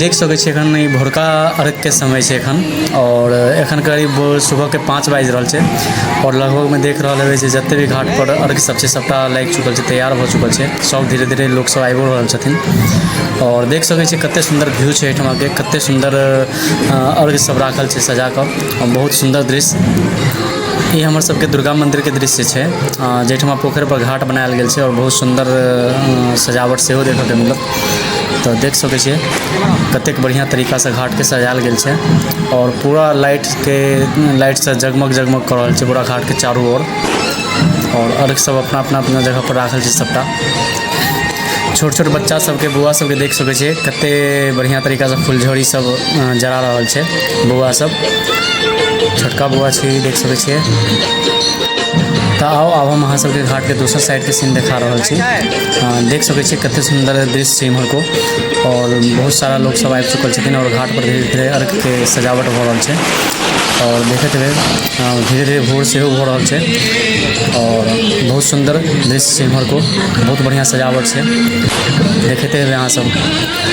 देख सकै छियै एखन ई भोरका अर्घके समय छै एखन। आओर एखन करीब सुबहके 5 बाजि रहल छै आओर लगभगमे देख रहल हेबै जे जते भी घाट पर अर्घ सब छै सबटा लागि चुकल छै, तैयार भऽ चुकल छै सब। धीरे धीरे लोक सब आबिओ रहल छथिन। आओर देख सकै छियै कते सुन्दर व्यू छै एहिठमाके, कते सुन्दर अर्घ सब राखल छै सजा कऽ। बहुत सुन्दर दृश्य। ई हमर सबके दुर्गा मन्दिरके दृश्य छै, जाहिठमा पोखरि पर घाट बनायल गेल छै आओर बहुत सुन्दर सजावट सेहो देखऽके मिलत। तऽ देख सकै छियै कतेक बढ़िआँ तरीकासँ घाटके सजायल गेल छै आओर पूरा लाइटके लाइटसँ जगमग जगमग कऽ रहल छै पूरा घाटके चारू ओर। आओर अर्घ सब अपना अपना अपना जगह पर राखल छै सबटा। छोट छोट बच्चा सबके, बौआ सबके देख सकै छियै कते बढ़िआँ तरीकासँ फुलझड़ी सब जरा रहल छै बौआ सब। छोटका बौआ छै, देख सकै छियै। तऽ आउ, आब हम अहाँ सबके घाटके दोसर साइडके सीन देखा रहल छी। देख सकै छियै कते सुन्दर दृश्य छै इम्हरको। आओर बहुत सारा लोक सब आबि चुकल छथिन आओर घाट पर धीरे धीरे अर्घके सजावट भऽ रहल छै। आओर देखैत हेबै, धीरे धीरे भोर सेहो भऽ रहल छै आओर बहुत सुन्दर दृश्य छै इम्हरको। बहुत बढ़िआँ सजावट छै। देखैत हेबै अहाँ सब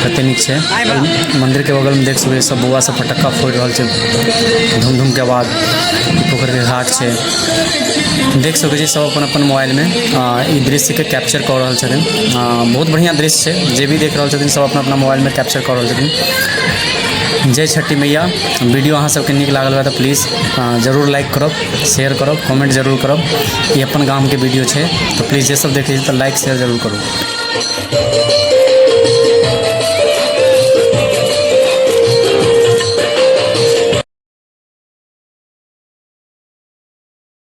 कते नीक छै। मन्दिरके बगलमे देख सकै सब बौआ सब फटक्का फोड़ि रहल छै, धूम धूमके आवाज। पोखरिके घाट छै। देख सकै छी सब अपन अपन मोबाइलमे ई दृश्यके कैप्चर कऽ रहल छथिन। बहुत बढ़िआँ दृश्य छै। जे भी देख रहल छथिन, सब अपना अपना मोबाइलमे कैप्चर कऽ रहल छथिन। जय छठी मैया। वीडियो अहाँ सबके नीक लागल हुए तऽ प्लीज जरूर लाइक करब, शेयर करब, कमेंट जरूर करब। ई अपन गामके वीडियो छै, तऽ प्लीज जे सब देखै छी तऽ लाइक शेयर जरूर करू।